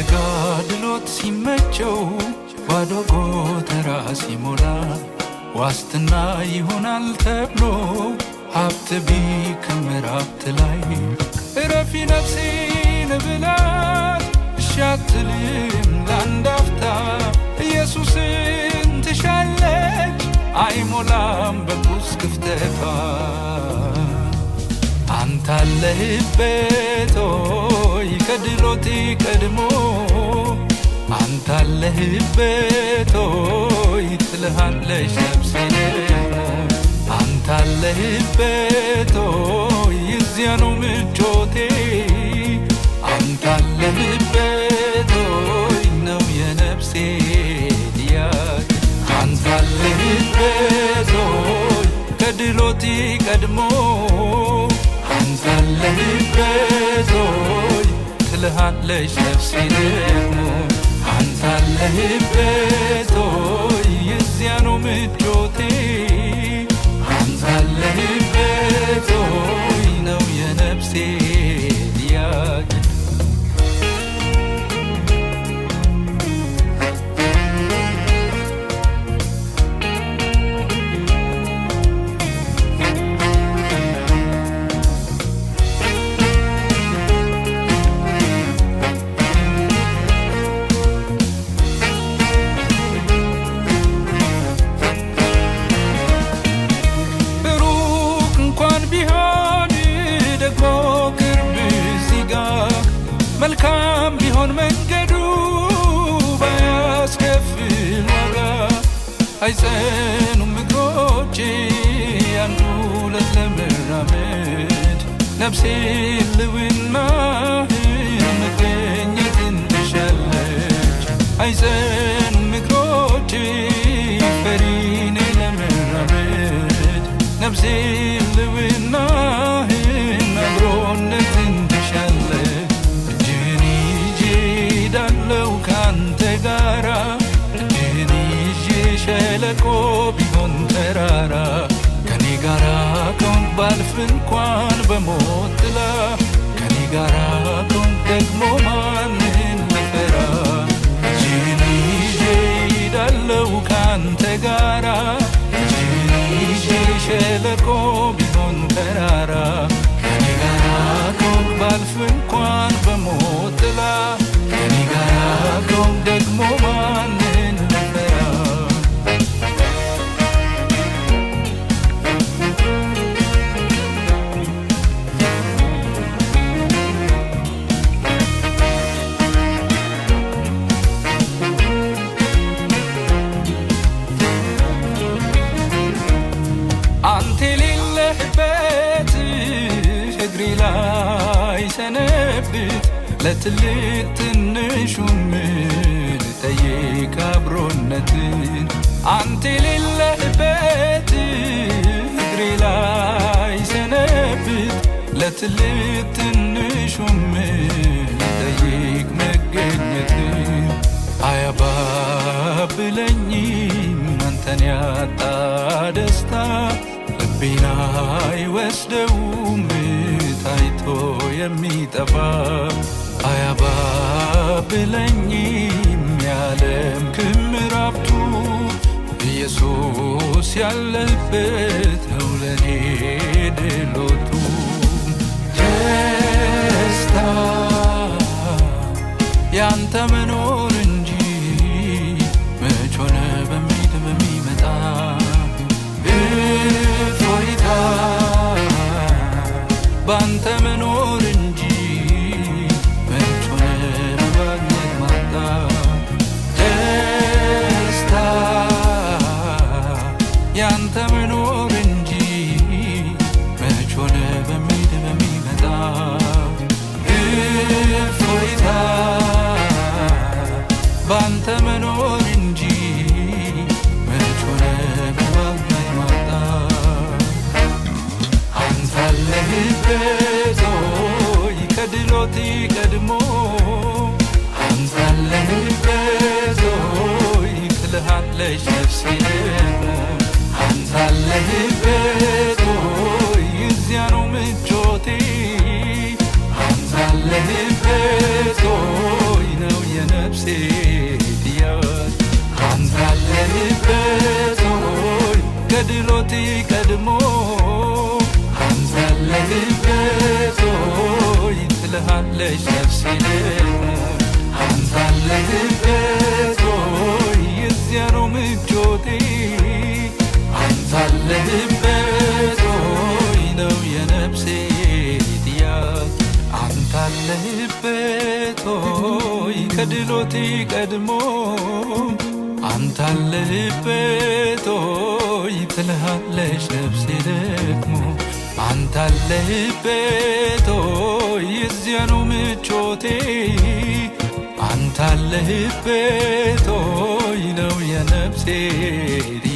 ስጋ ድሎት ሲመቸው፣ ባዶ ጎተራ ሲሞላ፣ ዋስትና ይሆናል ተብሎ ሀብት ቢከመር ሀብት ላይ፣ እረፊ ነፍሴን ብላት እሺ አትልም ለአንድ አፍታ። ኢየሱስን ትሻለች፣ አይሞላም በቁስ ክፍተቷ። አንተ አለህበት ሆይ ከድሎቴ ቀድሞ፣ አንተ አለህበት ሆይ ትልሃለች ነፍሴ ደግሞ። አንተ አለህበት ሆይ እዚያ ነው ምቾቴ፣ አንተ አለህበት ሆይ ነው የነፍሴ ጥያቄ። አንተ አለህበት ሆይ ከድሎቴ ቀድሞ፣ አንተ አለህበት ሆይ ትልሃለች ነፍሴ ደግሞ። አንተ አለህበት ሆይ እዚያ ነው ምቾቴ፣ አንተ አለህበት ሆይ ነው የነፍሴ ጥያቄ። ሩቅ እንኳን ቢሆን ደግሞ ቅርብ እዚህ ጋር፣ መልካም ቢሆን መንገዱ ባያስከፍል ዋጋ፣ አይጸኑም እግሮቼ አንድ ሁለት ለመራመድ። ነፍሴ ልውናህን መገኘትን ትሻለች። አይጸኑም እግሮቼ ፈሪ ነኝ ለመራመድ። ነፍሴ ልውናህን አብሮነትን ትሻለች። እጅህን ይዤ እሄዳለሁ ካንተ ጋራ፣ እጅህን ይዤ ሸለቆ ቢሆን ተራራ፣ ከኔ ጋራ ከሆንክ ባልፍ እንኳን በሞት ጥላ፣ ከኔ ጋራ ከሆንክ ደግሞ ማንን ልፈራ? እጅህን ይዤ እሄዳለሁ ካንተ ጋራ፣ እጅህን ይዤ ሸለቆ ቢሆን ተራራ፣ ከኔ ጋራ ከሆንክ ባልፍ እንኳን በሞት ጥላ፣ ከኔ ጋራ ከሆንክ ደግሞ ማንን ልፈራ? አንተ የሌለህበት እግሬ ላይ ሰነብት፣ ለትልቅ ትንሹም ልጠይቅ አብሮነትን። አንተ የሌለህበት እግሬ ላይ ሰነብት፣ ለትልቅ ትንሹም ልጠይቅ መገኘትን። አያባብለኝም አንተን ያጣ ደስታ፣ ልቤን አይወስደውም ታይቶ የሚጠፋ። አያባብለኝም የዓለም ክምር ሀብቱ፣ ኢየሱስ ያለበት ነው ለኔ ድሎቱ። ደስታ ያንተ መኖር እንጂ መች ሆነ በሚል በሚመጣ። እፎይታ ባንተ መኖር እንጂ መች ሆነ በማግኘት ማጣት። ደስታ ያንተ መኖር እንጂ መች ሆነ በሚል በሚመጣ። እፎይታ ባንተ መኖር እንጂ መች ሆነ በማግኘት ማጣት። አንተ አለህበት ሆይ ከድሎቴ ቀድሞ፣ አንተ አለህበት ሆይ ትልሃለች ነፍሴ ደግሞ። አንተ አለህበት ሆይ እዚያ ነው ምቾቴ፣ አንተ አለህበት ሆይ ነው ደግሞ። አንተ አለህበት ሆይ የዚያ ነው ምቾቴ፣ አንተ አለህበት ሆይ ነው የነፍሴ ጥያቄ። አንተ አለህበት ሆይ ከድሎቴ ቀድሞ፣ አንተ አለህበት ሆይ ትልሃለች ነፍሴ ደግሞ። አንተ አለህበት ሆይ የዚያ ነው ምቾቴ፣ አንተ አለህበት ሆይ ነው የነፍሴ ጥያቄ።